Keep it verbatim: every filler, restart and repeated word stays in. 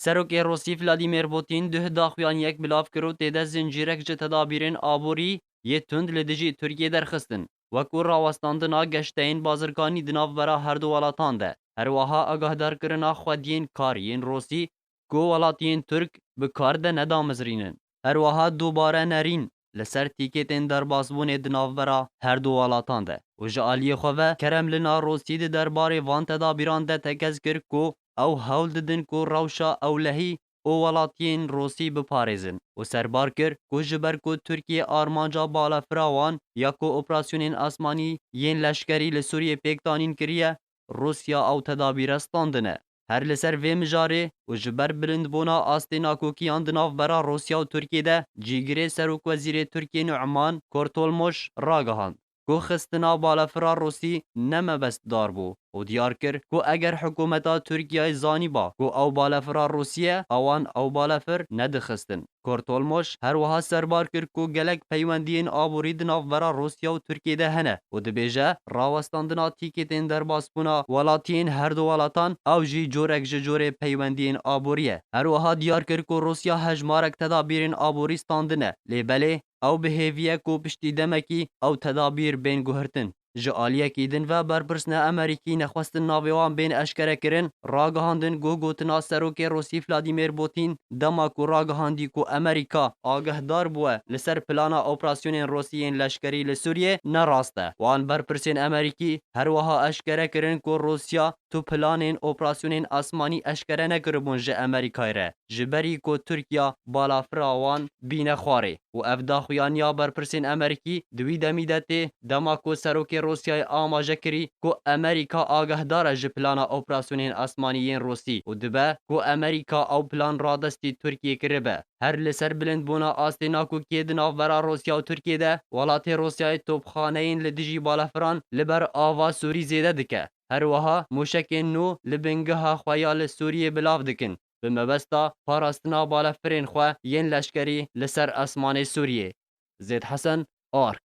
Serokê Rûsî Vladimir Putin duh daxuyaniyek bilav kir û tê de zincîrek ji tedabîrên aborî yê tund li dijî Tirkiyê derxistin, wekû rawestandina geşteyên bazirganî di navbera her du welatan de. Her wiha agahdarkirina xwediyên kar yên Rûsî ku welatiyên Tirk bi kar de nedamizrînin. Her wiha dubare nerîn li ser tîketên derbasbûnê di navbera her du welatan de û ji aliyê xwe ve Kremlina Rûsî di derbarê van tedabîran de tekez kir ku ew hewl didin ku rewşa ewlehî û welatiyên Rûsî biparêzin û serbar kir ku ji ber ku Tirkiye armanca balafira wan ya ku operasyonên asmanî yên leşkerî li Sûriyê pêkdanîn kiriye, Rûsya ew tedabîre standine. Her li ser vê mijarê û ji ber bilindbûna astê nakokiyan di navbera Rûsya û Tirkiyê de, cîgirê serokwezîrê Tirkiyê Nu'man Kurtulmuş ragihand ku xistina balafira Rûsî ne mebestdar bû û diyar kir ku eger hikûmeta Tirkiyeyê zanîba ku ew balafira Rûsî ye, ewan ew balafir nedixistin. Kurtulmuş her wiha serbar kir ku gelek peywendiyên aborî di navbera Rûsya û Tirkiyê de hene û dibêje, rawestandina tîketên derbasbûna welatiyên her du welatan ew jî corek ji corê peywendiyên aborî ye. Her wiha diyar kir ku Rûsya hejmarek tedabîrên aborî standine, lê belê ew bi hêvî ye ku piştî demekî ew tedabîr bên guhirtin. Ji aliyekî din ve berpirsên Amerîkî nexwestin navê wan bên eşkerekirin, ragihandin ku gotina serokê Rûsî Vladimir Putin dema ku ragihandî ku Amerîka agehdar bûye li ser plana operasyonên Rûsî yên leşkerî li Sûriyê ne rast e. Wan berpirsên Amerîkî her wiha eşkere kirin ku Rûsya tu planên operasyonên asmanî eşkere nekiribûn ji Amerîkayê re, ji berî ku Tirkiya balafira wan bîne xwarê û ev daxuyaniya berpirsên Amerîkî di wî demî de tê, dema ku serokê Rûsyayê amaje kirî ku Amerîka agehdar e ji plana operasyonên asmanî yên Rûsî û dibe ku Amerîka ew plan radestî Tirkiyê kiribe. Her li ser bilindbûna astê nakokiyê di navbera Rûsya û Tirkiyê de, welatê Rûsyayê topxaneyên li dijî balafiran li ber ava Sûrî zêde dike. Her wiha mûşekên nû li bingeha xwe ya li Sûriyê bilav dikin, bi mebesta parastina balafirên xwe yên leşkerî li ser esmanê Sûriyê. Zêd Hesen, Ark.